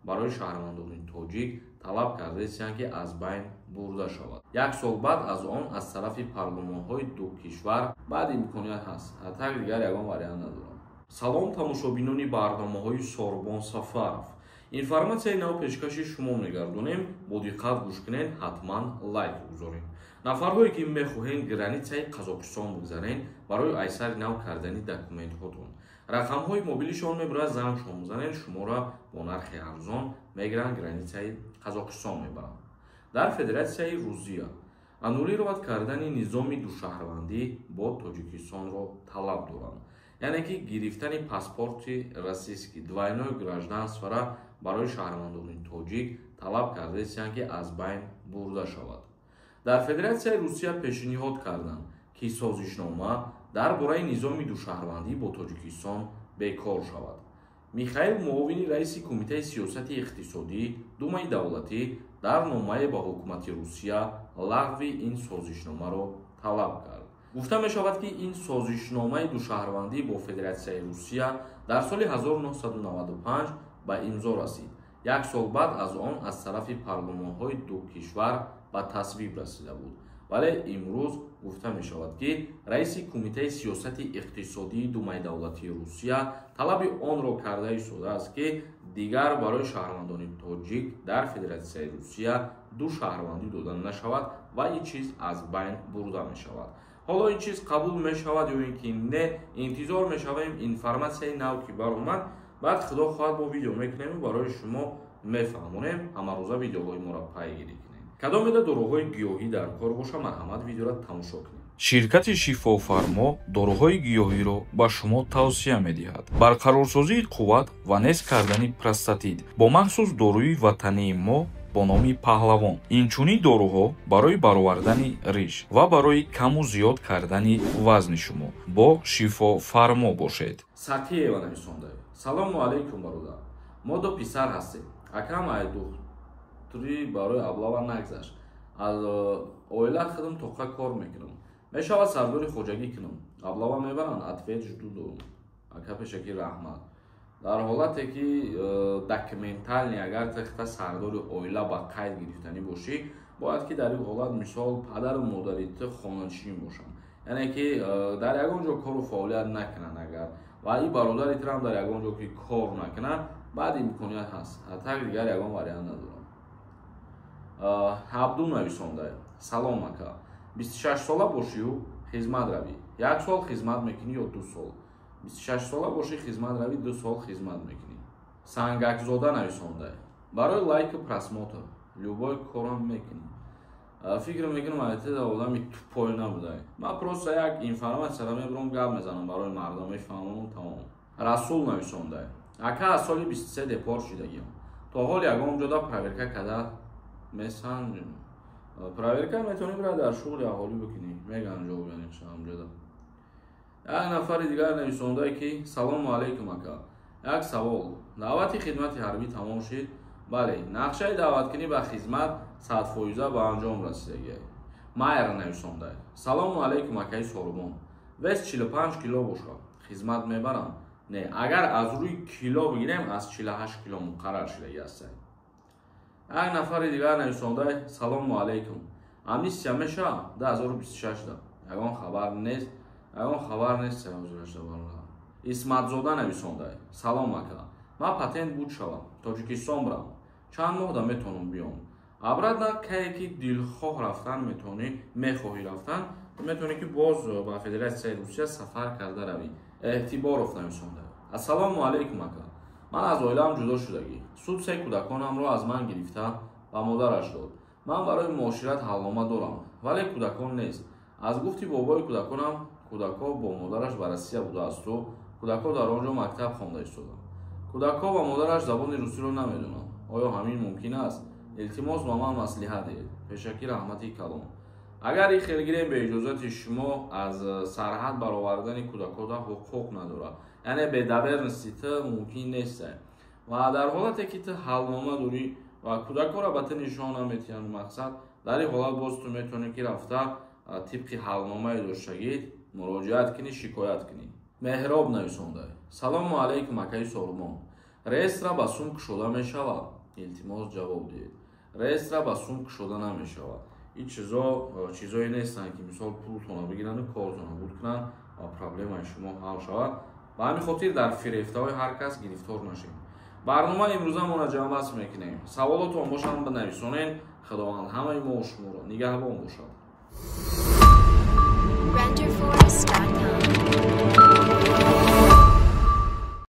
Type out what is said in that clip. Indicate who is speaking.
Speaker 1: барои шаҳрвандони тоҷик талаб кардаистанд, ки аз байн бурда шавад. Як сол баъд аз он аз тарафи парлумонҳои ду кишвар баъд имконият ҳаст, так дигар ягон вариант надорам. Салом, тамошобинони барномаҳои Сорбон Сафаров. Информатсияи нав пешкаши шумо мегардонем, бо диққат гӯш кунед, ҳатман лайк гузоред. Нафарҳое ки мехоҳед границаи Қазоқистон бигзарен барои айсари нав кардани документҳотон, рақамҳои мобилишон мебурад, зангшон бизанед, шуморо бо нархи арзон мегиранд, границаи Қазоқистон мебаранд. Дар Федератсияи Русия аннулировать кардани низоми душаҳрвандӣ бо Тоҷикистонро талаб доранд, яъне ки гирифтани паспорти российский двойное гражданствора барои шаҳрвандони тоҷик талаб кардаистанд, ки аз байн бурда шавад. Дар Федератсияи Русия пешниҳод карданд, ки созишнома дар бораи низоми душаҳрвандӣ бо Тоҷикистон бекор шавад. Михаил, муовини раиси Кумитаи сиёсати иқтисодӣ Думаи давлатӣ, дар номае ба ҳукумати Русия лағви ин созишномаро талаб кард. Гуфта мешавад, ки ин созишномаи душаҳрвандӣ бо Федератсияи Русия дар соли 1995 ба имзо расид. Як сол баъд аз он аз тарафи парлумонҳои ду кишвар ба тасвиб расида буд. Вале имрӯз гуфта мешавад, ки раиси Кумитаи сиёсати иқтисодии Думаи давлатии Русия талаби онро карда истодааст, ки дигар барои шаҳрвандони тоҷик дар Федератсияи Русия ду шаҳрвандӣ дода нашавад ва ин чиз аз байн бурда мешавад. Ҳоло ин чиз қабул мешавад ё ин ки не, интизор мешавем информатсияи нав ки баромад, баъд худо хоҳад бо видео мекунем, барои шумо мефаҳмонем. Ҳамарӯза видеоҳои моро пайгирӣ кунем. Кадомеда доруҳои гиёҳӣ дар кор боша, марҳамат, видеоро тамошо кунед.
Speaker 2: Ширкати Шифофармо доруҳои гиёҳиро ба шумо тавсия медиҳад. Барқарорсозии қувват ва нест кардани простатит бо махсус доруи ватании мо бо номи Паҳлавон. Инчунин доруҳо барои баровардани риш ва барои каму зиёд кардани вазни шумо. Бо Шифофармо бошед.
Speaker 1: Сатиева нависонда: салому алайкум, бародар, мо ду писар ҳастем. Акам ай духтури барои облава нагзашт. Аз оила худам тоқа кор мекунам. Мешавад сардори хоҷагӣ кунам? Облава мебаранд? Ответ жду дорум. Ака, пешаки раҳмат. Дар ҳолате ки документально агар тахта сардори оила ба қайд гирифтанӣ бошӣ, бояд ки дар ин ҳолат, мисол, падару модари ту хонанишин бошанд, яъне ки дар ягон ҷо кору фаъолият накунанд. Агар ва ин бародари турам дар ягон ҷо ки кор накунад, баъд имконият ҳаст, так дигар ягон вариант надорам. Абду нависонда: салом, ака, 26 сола бошию хизмат равӣ, як сол хизмат мекунӣ ё 2 сол? 26 сола бошӣ, хизмат равӣ, 2 сол хизмат мекунӣ. Сангакзода нависонда: барои лайку просмотр любой корам мекунӣ. Фикр мекунам, айтеда одами тупой набудай. Ман просто як информатсияро мебурам, гап мезанам, барои мардум мефаҳмонам, тамом. Расул нависонда: ака, аз соли 23 депорт шидагиам, то ҳол ягон ҷода проверка карда месан? Проверка метавонӣ бира дар шуғли аҳолӣ бикунӣ, меган ҷавоб ҳамҷода. Як нафари дигар нависондае, ки салому алайкум, ака, як савол: даъвати хидмати ҳарбӣ тамом шид? Бале, нақшаи даъваткунӣ ба хизмат 100 фоиза ба анҷом расидагиай. Майр нависондае: салому алайкум, акаи Сорбон, вес 45 кило бошад, хизмат мебарам? Не, агар аз рӯи кило бигирем, аз 48 кило муқаррар шудагӣ ҳастай. Як нафари дигар нависондай: салому алайкум, амнистия мешавад 2026? Да ягон хабар нест, ягон хабар нест. Исматзода нависондай: салом, ака, ман патент буд шавам, Тоҷикистон бирам, чанд моҳ да метавонам биём обратно? Кае ки дилхоҳ рафтан метавонӣ, мехоҳӣ рафтан метавонӣ, ки боз ба Федератсияи Русия сафар карда равӣ. Эҳтиборов нависонда: ассалому алайкум, ака, ман аз оилаам ҷудо шудагӣ. Суд се кӯдаконамро аз ман гирифта ба модараш дод. Ман барои муошират ҳалнома дорам, вале кӯдакон нест. Аз гуфти бобои кӯдаконам, кӯдакҳо бо модараш ба Россия будаасту кӯдакҳо дар он ҷо мактаб хонда истоданд. Кӯдакҳо ва модараш забони русиро намедонанд. Оё ҳамин мумкин аст? Илтимос, ба ман маслиҳат диҳед. Пешакӣ раҳмати калон. Агар ин хел гирем, бе иҷозати шумо аз сарҳад баровардани кӯдакода ҳуқуқ надорад, яъне бе доверенности ту мумкин нест. Ва дар ҳолате ки ту ҳалнома дорӣ ва кӯдакҳоро ба ту нишон наметиҳанд, мақсад, дар ин ҳолат боз ту метавонӣ, ки рафта тибқи ҳалномаи доштагит муроҷиат кунӣ, шикоят кунӣ. Меҳроб нависонда: салому алайкум, акаи Сорбон. Реестра ба сум кушода мешавад? Илтимос, ҷавоб диҳед. Реестра ба сум кушода намешавад. Ин чизо чизое нестанд, ки мисол пултона бигиранду кортона буд кунанд ва проблемаи шумо ҳал шавад. Ба ҳамин хотир дар фирефтаҳои ҳар кас гирифтор нашед. Барномаи имрӯзамонро ҷамъбаст мекунем. Саволотон бошанд, бинависонед. Худованд ҳамаи мо шуморо нигаҳбон бошад.
Speaker 3: Renderforest.com.